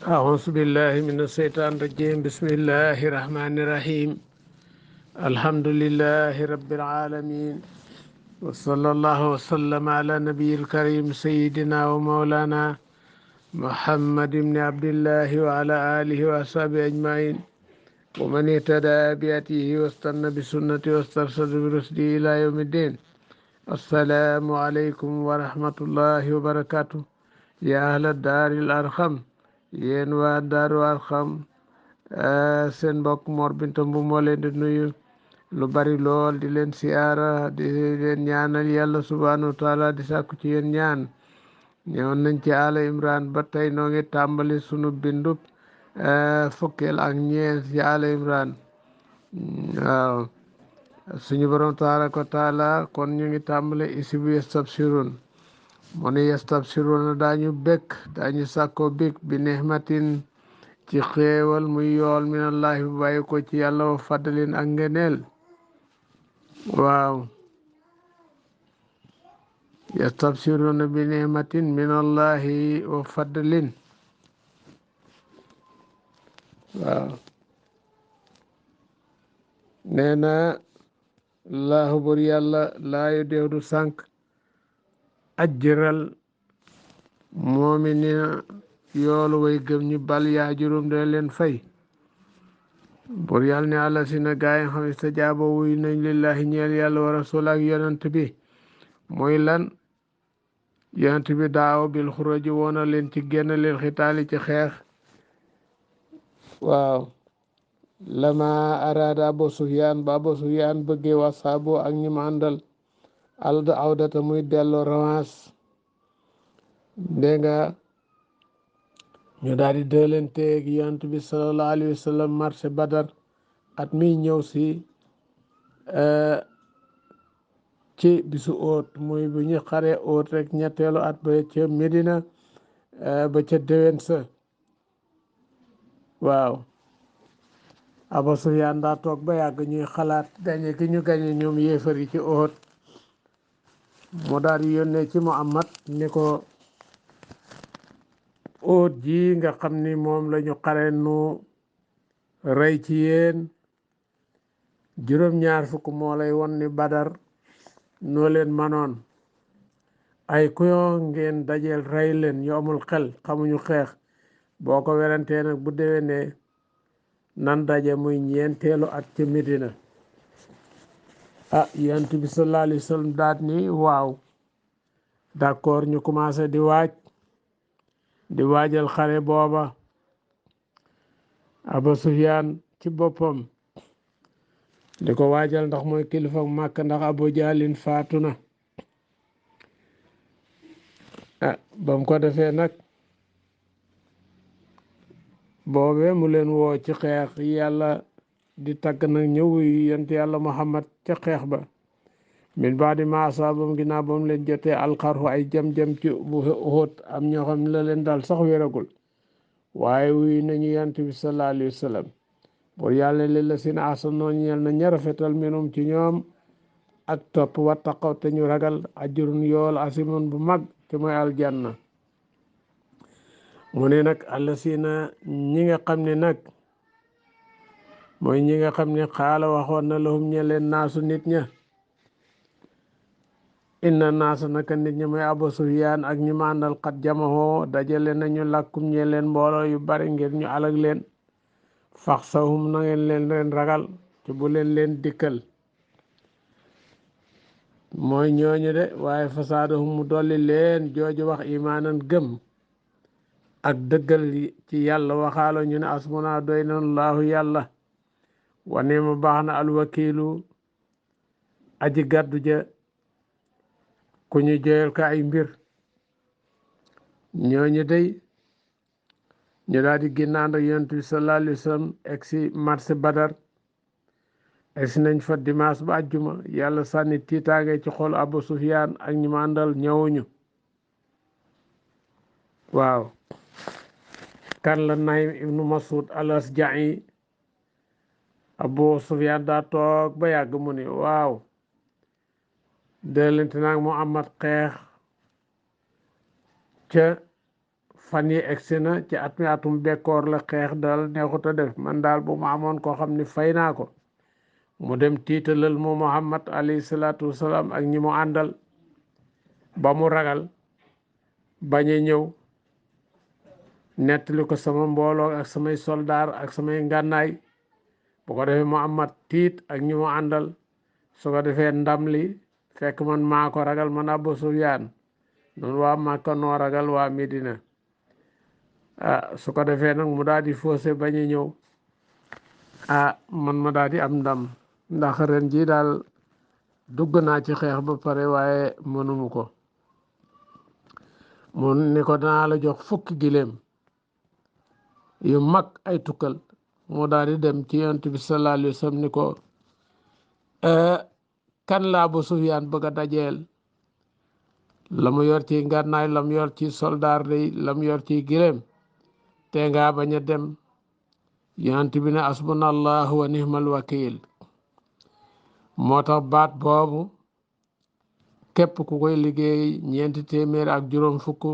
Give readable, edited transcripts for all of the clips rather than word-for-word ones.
أعوذ بالله من الشيطان الرجيم بسم الله الرحمن الرحيم الحمد لله رب العالمين وصلى الله وسلم على نبي الكريم سيدنا ومولانا محمد بن عبد الله وعلى آله وأصحابه أجمعين ومن اهتدى بهديه واستنى بسنته واسترشد برشده إلى يوم الدين السلام عليكم ورحمة الله وبركاته يا أهل الدار الأرحم yéen waa Daaru Arxam seen mbokk Mor Binta Mbuub moo leen di nuyu lu bari lool di leen siyaara di leen ñaanal yàlla subhanahu wa taala di sàkku ci yéen ñaan ñëwoon nañ ci Aala Imran ba tey noo ngi tàmbali sunu bindub fukkeel ak ñeent ci Aala Imran waaw suñu borom tabaraka wa taala kon ñu ngi tàmbali isibu yastabsirun mu ne yastabsiruna daañu bekk daañu sàkkoo bik bi nihmatin ci xéewal muy yool minallahi bu bàyyi ko ci yàlla wa faddalin ak ngeneel waaw yastabsiruna bi nihmatin minallahi wa faddalin waaw nee na laahu bur yàlla laayu deew du sànk ajjiral moominina yoolu way gëm ñi bal yaa juróom dana leen fay bur yàlla ne àlla si na gaay xam ne sa jaaba wuy nañ lillahi ñeel yàlla wa rasul ak yonent bi mooy lan yonent bi daaw bil xuruji woona leen ci génn leen xitaali ci xeex waaw lama araada Abu Sufyaan ba Abu Sufyaan bëggee wasaabo ak ñi ma àndal alda awdata muy delloo revanche dégg nga ñu daal di dëlanteeg yonent bi sallallahu alayhi wa sallam marché Badar at mi ñëw si ci bisu óot muy bu ñu xaree óot rek ñetteelu at ba ca Medina ba ca déwén sa waaw Abu Sufyaan daa toog ba yàgg ñuy xalaat gañe gi ñu gañe ñoom yéefar yi ci óot mu daal di yónnee ci Muhammad ni ko óot ji nga xam ni moom la ñu xare nu rey ci yéen juróom-ñaar fukk moo lay won ni Badar noo leen manoon ay kuyoo ngeen dajeel rey leen ñu amul xel xamuñu xeex boo ko werantee nag bu déwénee nan daje muy ñeenteelu at ca Medina yonent bi sallallahu alayhi wa sallam daat ni waaw d'accord ñu commencé di waajal xare booba Abu Sufyaan ci boppam di ko waajal ndax mooy kilifa Màkka ndax Abu Jahlin faatu na ba mu ko defee nag boobee mu leen woo ci xeex yàlla di tagg nag ñëw yonent yàlla Muhammad ca xeex ba min baadi ma asaabam ginnaaw ba mu leen jotee alxarxu ay jam-jam ci bu xóot am ñoo xam ne la leen daal sax wéragul waaye wuy nañu yonent bi sallallahu alayhi wa sallam pour yàlla li la sin ahsanoo ñeel na ña rafetal minum ci ñoom ak topp wattaqaw te ñu ragal ajrun yool asimun bu mag te mooy aljanna mu ne nag allasina ñi nga xam ne nag mooy ñi nga xam ne xaala waxoon na lahum ñe leen naasu nit ña inna naasa naka nit ñi mooy Abu Sufyaan ak ñi ma àndal xat jamahoo dajale nañu làkkum ñe leen mbooloo yu bari ngir ñu alag leen faxsahum na ngeen leen ragal te bu leen dikkal mooy ñooñu de waaye fasaadahum mu dolli leen jooju wax imaanan gëm ak dëggal ci yàlla waxaalo ñu ne asmuna doy na laahu yàlla wane ma baax na alwakiilu aji gàddu ja ku ñu joyal ko ay mbir ñooñu day ñu daal di génnaan ak yonent bi sallallahu alayhi wa sallam egg si marché Badar egg si nañ fa dimanche ba àjjuma yàlla sànni tiitaange ci xol Abu Sufyaan ak ñi ma àndal ñëwuñu waaw kan la Naym ibnu Masud al-Asja'i Abu Sufyaan daa toog ba yàgg mu ni waaw dellante naag Muhammad xeex ca fan yi egsi na ci at mi atum bekkoor la, xeex daal neexut a def. man daal bu ma amoon koo xam ni fay naa ko mu dem tiitalal mu Muhammad alayhi salaatu wasalaam ak ñi mu àndal ba mu ragal bañ a ñëw nettali ko sama mbooloo ak samay soldaar ak samay ngànnaay, bu ko defee Muhammad tiit ak ñi mu àndal, su ko defee ndam li fekk man maa ko ragal, man Abu Sufyaan. noonu waa Màkka noo ragal waa Medina. su ko defee nag mu daal di faussé bañ a ñëw, man ma daal di am ndam, ndax ren ji daal dugg naa ci xeex ba pare waaye mënumu ko. mun ni ko danaa la jox 10 giléem yu mag ay tukkal. mu daal di dem ci yonent bi sallallahu alayhi wa sallam ni ko kan la Abu Sufyaan bëgg a dajeel, la mu yor ci ngànnaay, la mu yor ci soldaar day, la mu yor ci giléem, te nga bañ a dem. yonent bi ne asbunallahu wa nihmal wakil. moo tax baat boobu képp ku koy liggéey 4 téeméer ak juróom fukk,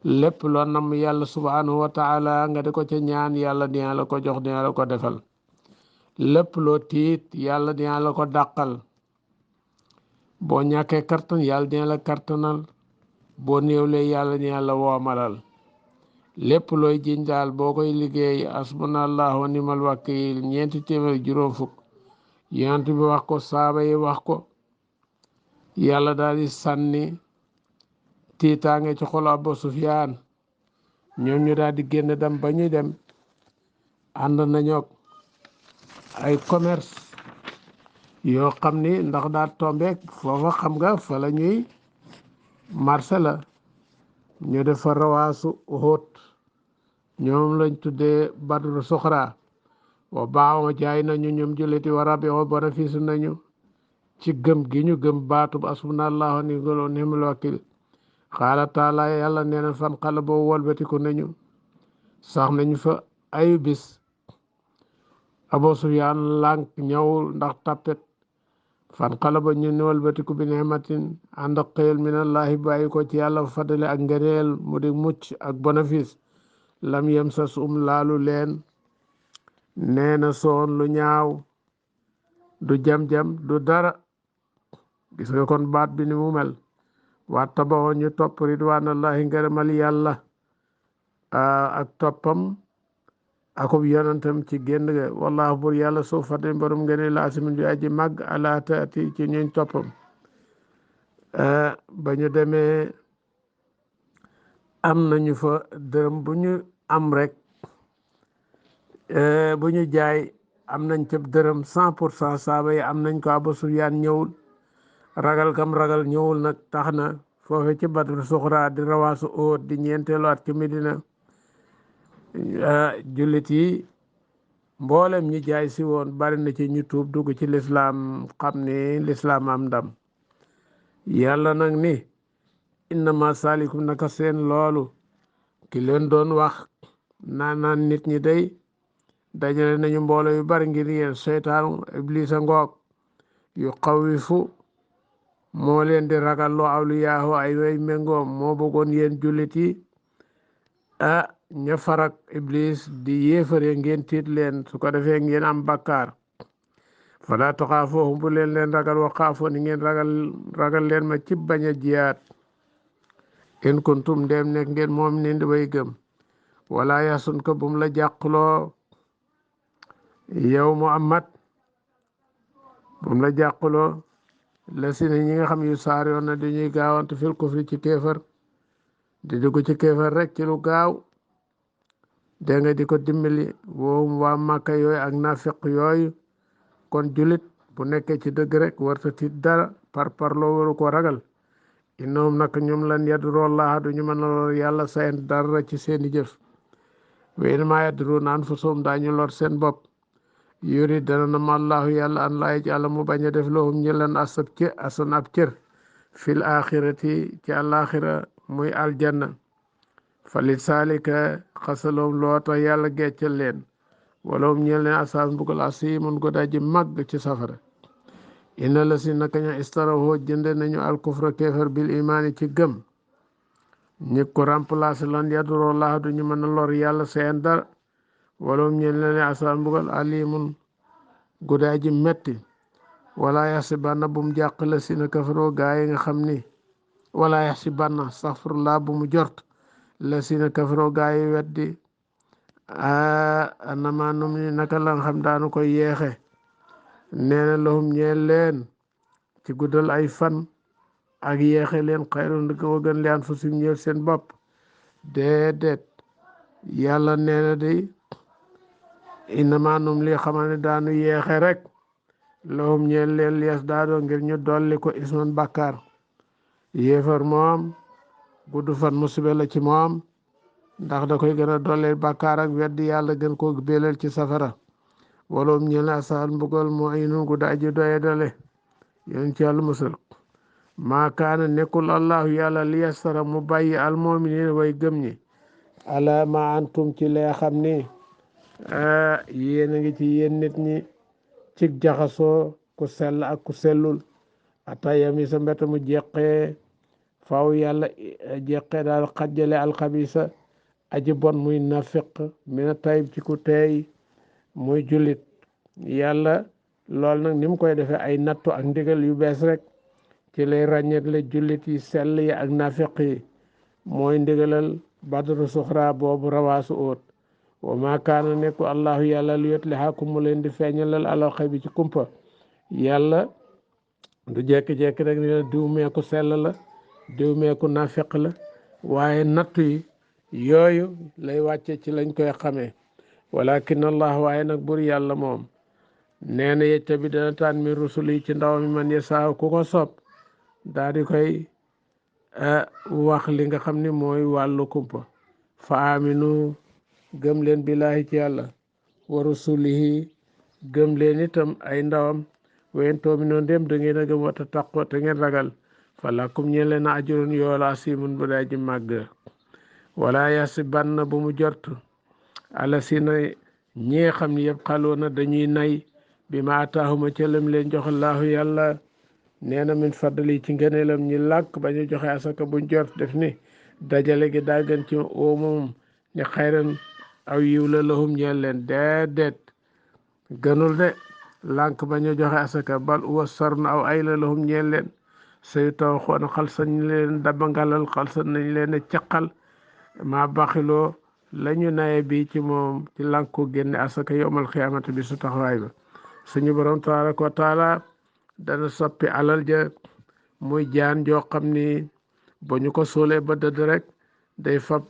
lépp loo nam yàlla subhanahu wa taala nga di ko ca ñaan, yàlla dina la ko jox, dina la ko defal. lépp loo tiit yàlla dina la ko dàqal. boo ñàkkee kartan yàlla dina la kartanal, boo néewlee yàlla dina la woomalal. lépp looy jiñ daal boo koy liggéey asbunallahu wa nimal wakil 4 téeméer juróom fukk, yonent bi wax ko, saaba yi wax ko, yàlla daal di sànni tiitaange ci xol Abu Sufyaan. ñoom ñu daal di génn dem. ba ñuy dem ànd nañoo ay commerce yoo xam ni ndax daa tombeek foofa, xam nga fa la ñuy marché la, ñu def fa rawaasu Uhud, ñoom lañ tuddee Badru Suxra. wa baaxoo jaay nañu ñoom julliti wa rabio bénéfice nañu ci gëm gi ñu gëm baatub asbunallahu wa ni'mal wakil. xaala taala yàlla nee na fan xala boo wolbatiku nañu, sax nañu fa ay bis. Abu Sufyaan lànk ñëwul ndax tappet. fan xala ba ñu wolbatiku bi ni'matin ànd ak xëyal minallahi bàyyi ko ci yàlla fadale ak ngëneel mu di mucc ak bénéfice. lam yem sas laalu leen, nee na soon lu ñaaw, du jam-jam, du dara. gis nga kon baat bi ni mu mel. waa tabaxoo ñu topp ridwaanallahi ngërëmal yàlla ak toppam akub yonentam ci génn ga. wallahu bur yàlla soo fadin borom ngeen la asimin bi aji màgg ala taati ci ñuñ toppam. ba ñu demee am nañu fa dërëm bu ñu am rek, bu ñu jaay am nañ ca dërëm 100%. saaba yi am nañ ko. Abu Sufyaan ñëwul, ragal kam ragal ñëwul nag tax na foofe ci Badru Suxra di rawaasu Uhud di ñeenteelu at ci Medina, jullit yi mboolem ñi jaay si woon bari na ci ñu tuub dugg ci lislaam, xam ni lislaam am ndam. yàlla nag ni innama salikum naka seen loolu ki leen doon wax naan nit ñi day dajale nañu mbooloo yu bari ngir yéen, seytaanu iblis a ngoog yu xawifu moo leen di ragal loo awliyaahu ay way méngoom. moo bëggoon yéen jullit yi ña farak iblis di yéefare ngeen tiit leen, su ko defee ngeen am bakkaar. fala taxaafoohum bu leen ragal wa xaafoo ni ngeen ragal leen ma ci bañ a jiyaat. in kuntum ndem nekk ngeen moom ni di way gëm. wala yasun ko bum la jàqloo yow Muhammad, bum la jàqloo la si ne ñi nga xam yu saar yoon na dañuy gaawante fil kufri ci kéefar, di dugg ci kéefar rek ci lu gaaw. dégg nga di ko dimbali woowum waa Màkka yooyu ak nafiq yooyu. kon julit bu nekkee ci dëgg rek warta tiit dara, parloo waru ko ragal. innahum nag ñoom lan yadrullaha duñu mën a lor yàlla sayen dara ci seeni jëf. wa innamaa yadruuna anfusahum daañu lor seen bopp. yuri dana na ma allahu yàlla an laa yaj'ala mu bañ a def lahum ñi leen asan ab cër fil axirati ci àlaxira muy aljanna. falit saalika xasaloom loo tax yàlla geccal leen. wala ñeel leen asaas mbugal asimun ko daji màgg ci safara. inna la si naka ña istarawoo jënde nañu alkufra kéefar bil imaani ci gëm. ñi ko remplacer lan yaduroo laa duñu mën a lor yàlla seen dara waloom ñeen leen asaan mbugal alimun gudaa ji metti wala yaxsibanna bu mu jàq la si na kafaroo gaa yi nga xam ni wala yaxsibanna astaghfirullah bu mu jort la si na kafaroo gaa yi weddi anama num ni naka la nga xam daanu koy yeexe nee na lahum ñeel leen ci guddal ay fan ak yeexe leen xayrun di ko gën leen fu sim ñeel seen bopp déedéet yàlla nee na day inama num li xamal ne daanu yeexe rek lahum ñeel leen lies daadoo ngir ñu dolli ko isman bàkkaar yéefar moom gudd fan musiba la ci moom ndax da koy gën a dolli bàkkaar ak weddi yàlla gën koo béleel ci safara waloom ñeel asal mbugal moo inun gu daaji doye dale yoon ci yàlla musal maa kaana nekkul allahu yàlla li yastara mu bàyyi almominin way gëm ñi ala ma antum ci lee xam ni yéen a ngi ci yéen nit ñi ci jaxasoo ku sell ak ku sellul atayami sa mbeta mu jeqee faw yàlla jeqee daal xajjale alxabisa aji bon muy nafiq mina tayib ci ku teey muy jullit yàlla lool nag ni mu koy defee ay nattu ak ndigal yu bees rek ci lay ràññeekle jullit yi sell yi ak nafiq yi mooy ndigalal badru suxra boobu rawaasu óot wa ma kaana nekku allahu yàlla lu yutlihakum mu leen di feeñalal alal xëy bi ci kumpa yàlla du jekki-jekki rek ni la diw meeku sell la diw meeku nafiq la waaye nattu yi yooyu lay wàcce ci lañ koy xamee walakin allah waaye nag bur yàlla moom nee na yecca bi dana tànn mi rusul yi ci ndaw mi man yasaaw ku ko sopp daa di koy wax li nga xam ni mooy wàllu kumpa fa aminu gëm leen billaahi ci yàlla wa rusulihi gëm leen itam ay ndawam wayen toomi noonu dem da ngeen a gëm wata taqoo te ngeen ragal falakum ñeen leen a ajurun yoola asimun bu daa ji màgg wala yasibanna bu mu jort ala si na ñi xam ne yëpp xaloona dañuy nay bi ma ataahuma ca lam leen jox laahu yàlla nee na min fadli ci ngëneelam ñi làkk ba ñu joxe asaka buñ jort def ni dajale gi daa gën ci moom ni xayran aw yiw la lahum ñeel leen déedéet gënul de lànk ba ñu joxe asaka bal uwa sarna aw ay la lahum ñeel leen sayu taw xoon xalsa nañ leen dabangalal xalsa nañ leen caqal maa baxiloo la ñu naye bi ci moom ci lànk ko génne asaka yowmal xiyaamati bi su taxawaay ba suñu borom tabaraka wa taala dana soppi alal ja muy jaan joo xam ni ba ñu ko soolee ba dëdd rek day fab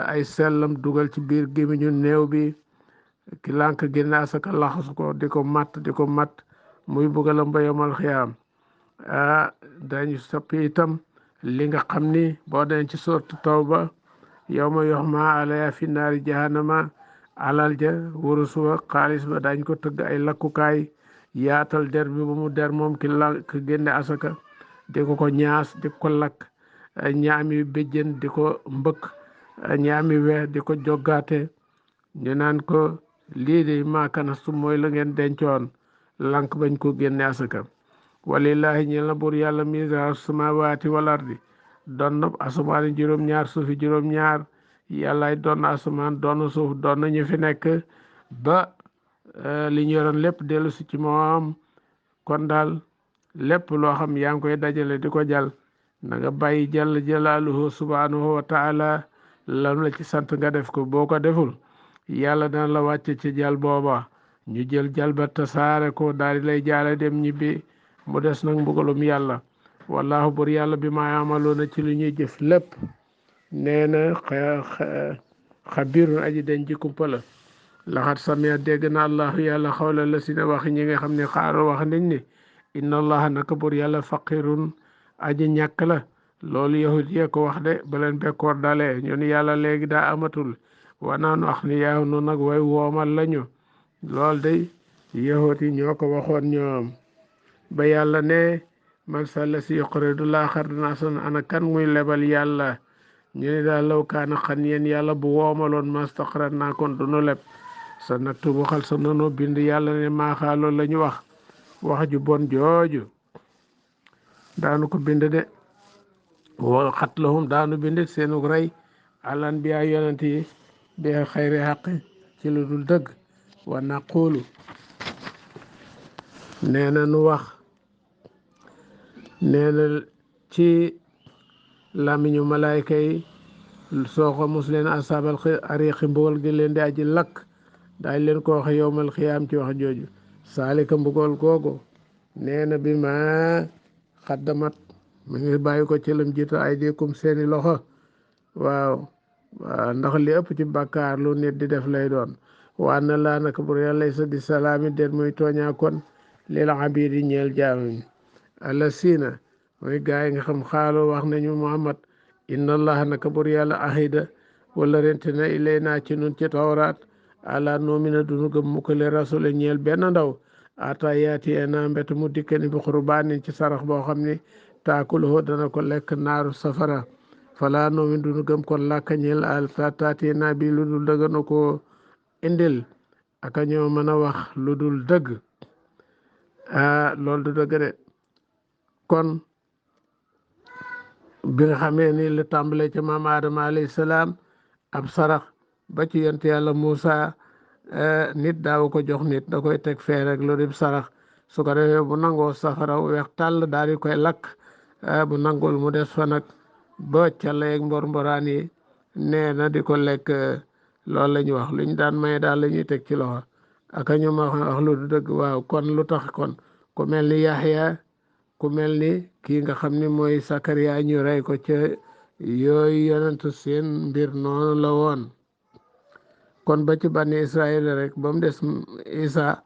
ay sellam dugal ci biir gémmiñu néew bi ki lànk génne asaka laxasu ko di ko matt muy bugalam ba yowmal xiyaam dañu soppi itam li nga xam ni boo den ci sortu tawba yawma yuhma alayha fi naari jahannama alal ja wurus wa xaalis ba dañ ko tëgg ay lakkukaay yaatal der bi ba mu der moom ki lànk génne asaka di ko ñaas di ko lakk ñaami béjjën di ko mbëkk ñaami we di ko joggaate ñu naan ko lii de maakana su mooy la ngeen dencoon lànk bañ ko génne asaka walillahi ñeel na buur yàlla miiraasu samaawaati wal ardi doon na asamaani juróom-ñaar suufi juróom-ñaar yàllaay doon na asamaan doon na suuf doon na ñu fi nekk ba li ñu yoroon lépp dellu si ci moom kon daal lépp loo xam yaa ngi koy dajale di ko jàll na nga bàyyi jàll jalaaluhu subhanahu wa taala lam la ci sant nga def ko boo ko deful yàlla dana la wàcce ci jàll booba ñu jël jàll ba tasaare ko daal di lay jaale dem ñibbi mu des nag mbugalum yàlla wallahu bur yàlla bi ma amaloona ci lu ñuy jëf lépp nee na xabirun aji dañ ji kumpa la laxat samia dégg na allahu yàlla xawla la si ne waxi ñi nga xam ne xaaro wax nañ ni inna allaha naka bur yàlla faqirun aji ñàkk la loolu yahud yee ko wax de ba leen bekkoor dalee ñun yàlla léegi daa amatul wanaanu ax ni yaaw nu nag way woomal lañu lool day yahud yi ñoo ko waxoon ñoom ba yàlla ne man sàlla si yuqridu laa qardan hasanan ana kan muy lebal yàlla ñu ne daal law kaana xan yéen yàlla bu woomaloon mastaqran naa kon dunu leb sa naktubu xal sa nono bind yàlla ne maaxaaloo la ñu wax ju bon jooju daanu ko bind de wa xatlahum daanu bind seenug rey al anbiya yonent yi bi xayri xaq ci lu dul dëgg wa naqulu nee na nu wax nee na ci làmmiñu malaayka yi soo ko mus leen asaabal ariqi mbugal gi leen di aji lakk daañ leen ko waxe yowmal xiyaam ci wax jooju saalika mbugal googu nee na bi ma xaddamat mu ngi bàyyi ko ci lam jiitu ay dikum seeni loxo waaw ndax li ëpp ci bàkkaar lu nit di def lay doon waa na laa naka bur yàlla sa di salaami den muy tooñaa kon lil abid yi ñeel jaam alla siina mooy gaa yi nga xam xaalo wax nañu muhammad inna allaha naka bur yàlla ahida wala rente na ilay naa ci nun ci tawraat ala noomina dunu gëm mukkale rasule ñeel benn ndaw ata yaati ena mbet mu dikkani bi xurbaanin ci sarax boo xam ni taakuluhu dana ko lekk naaru safara fala noomin dunu gëm kon làkka ñeel al taati na bi lu dul dëgg na ko indil aka ñoo mën a wax lu dul dëgg loolu du dëgg de kon bi nga xamee ni lu tàmbalee ci maam Adama alayhi salaam ab sarax ba ci yonent yàlla Muusa nit daaw ko jox nit da koy teg fee rek lu dib sarax su ko defee bu nangoo safara weex tàll daal di koy lakk bu nangul mu des fa nag ba caleeg mbor-mboraan yi nee na di ko lekk loolu la ñu wax lu ñu daan maye daal la ñuy teg ci loxo aka ñu ma wax lu du dëgg waaw kon lu tax kon ku mel ni Yaxya ku mel ni kii nga xam ni mooy Sakariya ñu rey ko ca yooyu yonent seen mbir noonu la woon kon ba ci bani Israël rek ba mu des Isa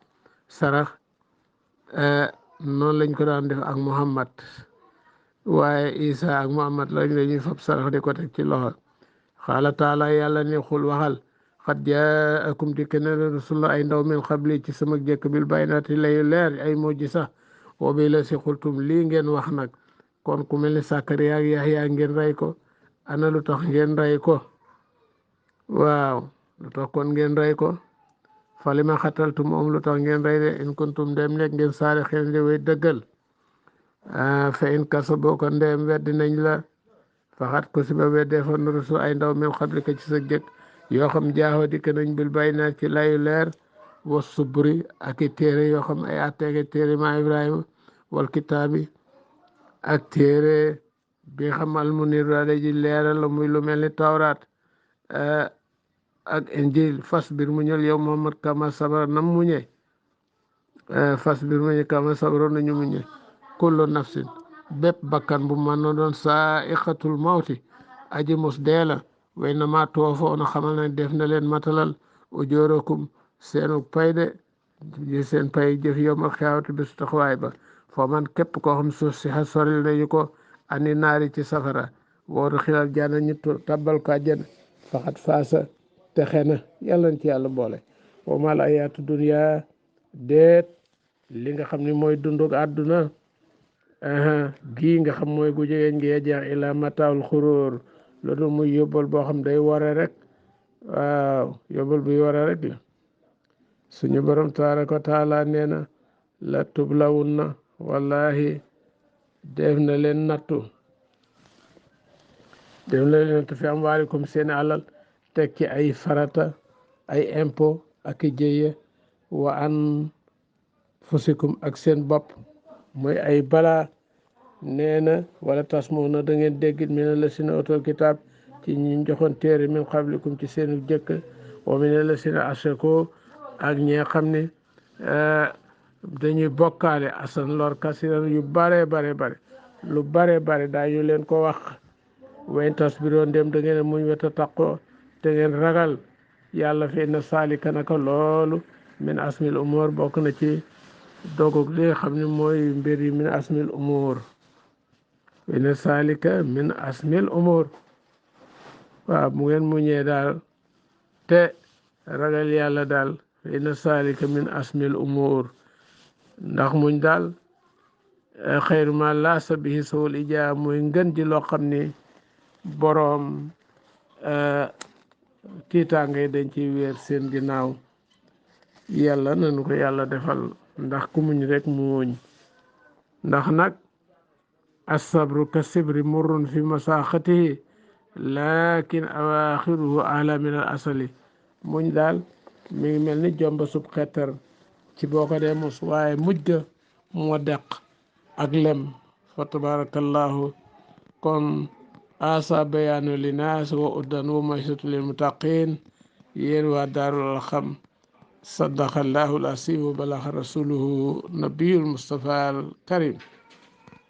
sarax noonu lañ ko daan def ak Muhammad waaye Isa ak Muhammad lañ lañuy fab sarax di ko teg ci loxo xaala taala yàlla ni xul waxal xat jaakum dikk ne rasul ay ndaw min xabli ci sama jëkk bil baynati lay leer ay mujj sax boobu la si xultum lii ngeen wax nag kon ku mel ni Sakariya ak Yaxya ngeen rey ko ana lu tax ngeen rey ko waaw lu tax kon ngeen rey ko fali ma xataltu moom lu tax ngeen rey de in kuntum dem nekk ngeen saari xel di way dëggal fa in kasa boo ko ndeem weddi nañ la faxat ko si ba weddee fa nurusu ay ndaw min xablika ci sa jëkk yoo xam jaaxoo dikk nañ bil bay na ci layu leer was suburi ak i téere yoo xam ay atteeke téere ma Ibrahima wal kitaabi ak téere bi nga xam almunir daal ji leeral la muy lu mel ni tawraat ak injil fas bir mu ñël yow Muhammad kama sabara nam muñe fas bir mu ñël kama sabara nañu muñe kullu nafsin bépp bakkan bu mën na doon saa iqatul mawti aji mos dee la way na ma toofoo na xamal na def na leen matalal ujoorakum seenu pay de seen pay jëf yowmal xiyaamati bisu taxawaay ba foo man képp koo xam suuf si xa soril nañu ko ani naari ci safara woodu xilal jana ñu tabbal ko àjjana faxat faasa texe na yàlla ci yàlla boole wa mal ayaatu dunya déet li nga xam ne mooy dundug àdduna gii nga xam mooy gu jegeen ngi jeex ila mataawul xuróor loolu muy yóbbal boo xam day ware rek waaw yóbbal buy ware rek la suñu borom tabaraka wa taala nee na la tublawunna wallahi def na leen nattu fi am waalikum seen alal teg ci ay farata ay impôt ak i jëye wa an fusikum ak seen bopp mooy ay balaa nee na wala tas moo na da ngeen déggit mi ne la sina otal kitaab ci ñi joxoon téere min qablikum ci seenu jëkk wa mi ne la sina asako ak ñi xam ne dañuy bokkaale asan lor kasiran yu bare lu bare daañu leen ko wax wayn tas bi doon dem da ngeen muñ weta taqoo te ngeen ragal yàlla fi na saalika naka loolu min asmil umur bokk na ci dogog li nga xam ne mooy mbir yi min asmil umur ina saalika min asmil umur waaw mu ngeen muñee daal te ragal yàlla daal ina saalika min asmil umur ndax muñ daal xayru ma laasa bihi sawul ijaa mooy ngën ji loo xam ni boroom tiitaangay dañ ciy weer seen ginnaaw yàlla nañu ko yàlla defal ndax ku muñ rek mu muñ ndax nag الصبر كالسبر مر في مساقته lakin awaaxiruhu ala min al asali muñ daal mi ngi mel ni jomba sub xettar ci boo ko dee mos waaye mujj ga moo deq ak lem fa tabarakallahu kon asa bayaanu linaas wa uddan wa maysatu lil muttaqin yéen waa daarul alxam sadaqallahu al asiim wa balaxa rasuluhu nabiyul mustafa al karim